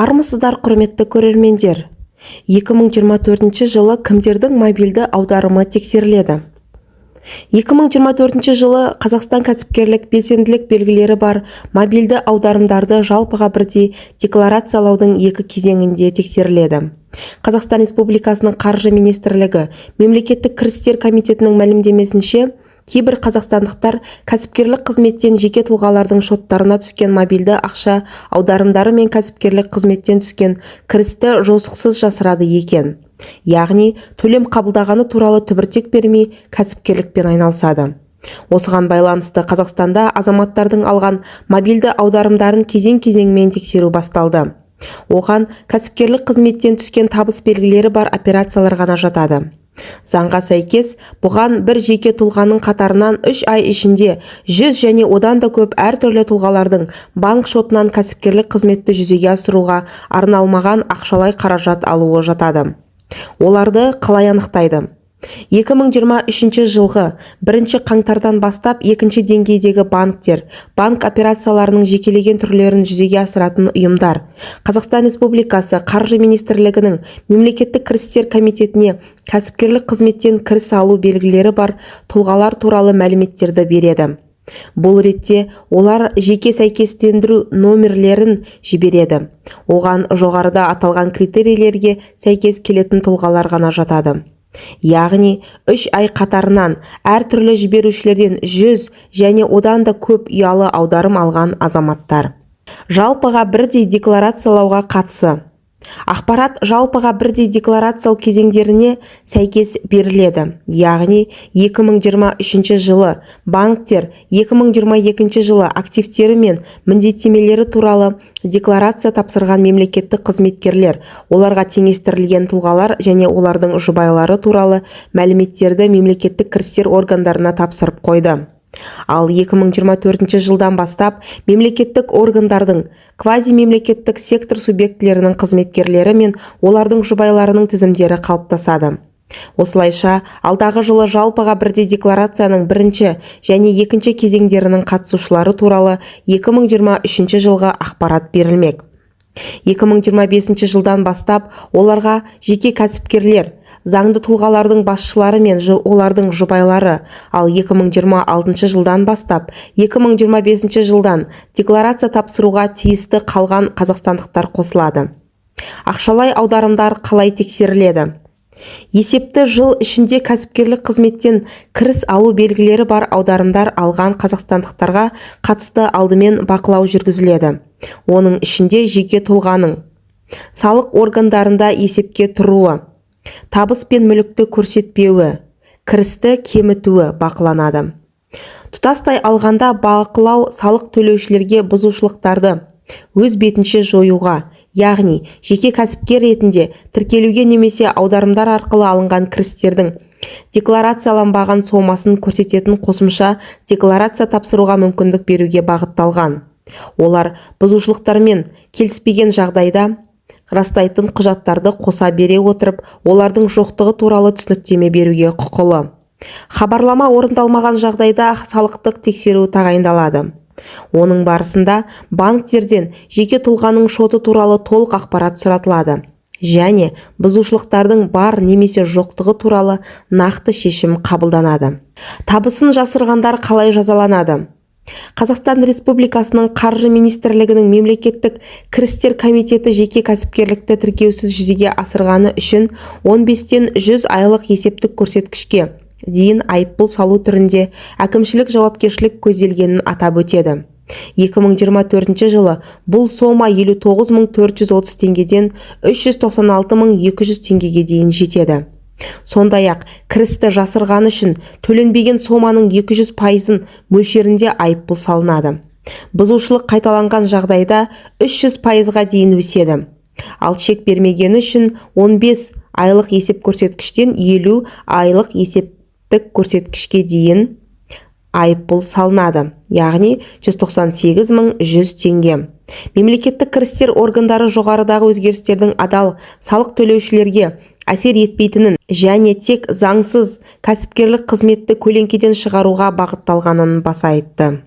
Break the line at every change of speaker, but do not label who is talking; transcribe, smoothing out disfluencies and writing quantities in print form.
Армысыздар, құрметті көрермендер! 2024 жылы кімдердің мобильді аударымы тексеріледі? 2024 жылы Қазақстан кәсіпкерлік белсенділік белгілері бар мобильді аударымдарды жалпыға бірдей декларациялаудың екі кезеңінде тексеріледі. Қазақстан Республикасының Қаржы министрлігі Мемлекеттік кірістер комитетінің мәлімдемесінше, кейбір қазақстандықтар кәсіпкерлік қызметтен жеке тұлғалардың шоттарына түскен мобильді ақша аударымдары мен кәсіпкерлік қызметтен түскен кірісті жосықсыз жасырады екен. Яғни, төлем қабылдағаны туралы түбіртек бермей, кәсіпкерлікпен айналысады. Осыған байланысты Қазақстанда азаматтардың алған мобильді аударымдарын кезең-кезеңмен тексеру басталды. Оған кәсіпкерлік қызметтен түскен табыс белгілері бар операциялар ғана жатады. Заңға сәйкес, бұған бір жеке тұлғаның қатарынан 3 ай ішінде 100 және одан да көп әртүрлі тұлғалардың банк шотынан кәсіпкерлік қызметті жүзеге асыруға арналмаған ақшалай қаражат алуы жатады. Оларды қалай анықтайды? 2023 жылғы 1 қаңтардан бастап екінші деңгейдегі банктер, банк операцияларының жекелеген түрлерін жүзеге асыратын ұйымдар Қазақстан Республикасы Қаржы министрлігінің Мемлекеттік кірістер комитетіне кәсіпкерлік қызметтен кіріс алу белгілері бар тұлғалар туралы мәліметтерді береді. Бұл ретте олар жеке сәйкестендіру номерлерін жібереді. Оған жоғарыда аталған критерийлерге сәйкес келетін тұлғалар ғана жатады. Яғни, 3 ай қатарынан әртүрлі жіберушілерден 100 және одан да көп ұялы аударым алған азаматтар. Жалпыға бірдей декларациялауға қатысы. Ақпарат жалпыға бірдей декларациялау кезеңдеріне сәйкес беріледі. Яғни, 2023 жылы банктер 2022 жылы активтері мен міндеттемелері туралы декларация тапсырған мемлекеттік қызметкерлер, оларға теңестірілген тұлғалар және олардың жұбайлары туралы мәліметтерді мемлекеттік кірістер органдарына тапсырып қойды. Ал 2024 жылдан бастап мемлекеттік органдардың, квазимемлекеттік сектор субъектілерінің қызметкерлері мен олардың жұбайларының тізімдері қалыптасады. Осылайша, алдағы жылы жалпыға бірдей декларацияның бірінші және екінші кезеңдерінің қатысушылары туралы 2023 жылғы ақпарат берілмек. 2025 жылдан бастап оларға жеке кәсіпкерлер, заңды тұлғалардың басшылары мен олардың жұбайлары, ал 2026 жылдан бастап 2025 жылдан декларация тапсыруға тиісті қалған қазақстандықтар қосылады. Ақшалай аударымдар қалай тексеріледі? Есепті жыл ішінде кәсіпкерлік қызметтен кіріс алу белгілері бар аударымдар алған қазақстандықтарға қатысты алдымен бақылау жүргізіледі. Оның ішінде жеке тұлғаның салық органдарында есепке тұруы, табыс пен мүлікті көрсетпеуі, кірісті кемітуі бақыланады. Тұтастай алғанда, бақылау салық төлеушілерге бұзушылықтарды өз бетінше жоюға, яғни жеке кәсіпкер ретінде тіркелуге немесе аударымдар арқылы алынған кірістердің декларацияланбаған сомасын көрсететін қосымша декларация тапсыруға мүмкіндік беруге бағытталған. Олар бұзушылықтармен келіспеген жағдайда растайтын құжаттарды қоса бере отырып, олардың жоқтығы туралы түсініктеме беруге құқылы. Хабарлама орындалмаған жағдайда салықтық тексеру тағайындалады. Оның барысында банктерден жеке тұлғаның шоты туралы толық ақпарат сұратылады және бұзушылықтардың бар немесе жоқтығы туралы нақты шешім қабылданады. Табысын жасырғандар қалай жазаланады? Қазақстан Республикасының Қаржы министрлігінің Мемлекеттік кірістер комитеті жеке кәсіпкерлікті тіркеусіз жүзеге асырғаны үшін 15-тен 100 айлық есептік көрсеткішке дейін айыппұл салу түрінде әкімшілік жауапкершілік көзделгенін атап өтеді. 2024 жылы бұл сома 59 430 теңгеден 396 200 теңгеге дейін жетеді. Сондай-ақ, кірісті жасырғаны үшін төленбеген соманың 200 пайызын мөлшерінде айыппұл салынады. Бұзушылық қайталанған жағдайда 300 пайызға дейін өседі. Ал чек бермегені үшін 15 айлық есеп көрсеткіштен 50 айлық есептік көрсеткішке дейін айыппұл салынады, яғни 198 100 теңге. Мемлекеттік кірістер органдары жоғарыдағы өзгерістердің адал салық төлеушілерге әсер етпейтінін және тек заңсыз кәсіпкерлік қызметті көлеңкеден шығаруға бағытталғанын баса айтты.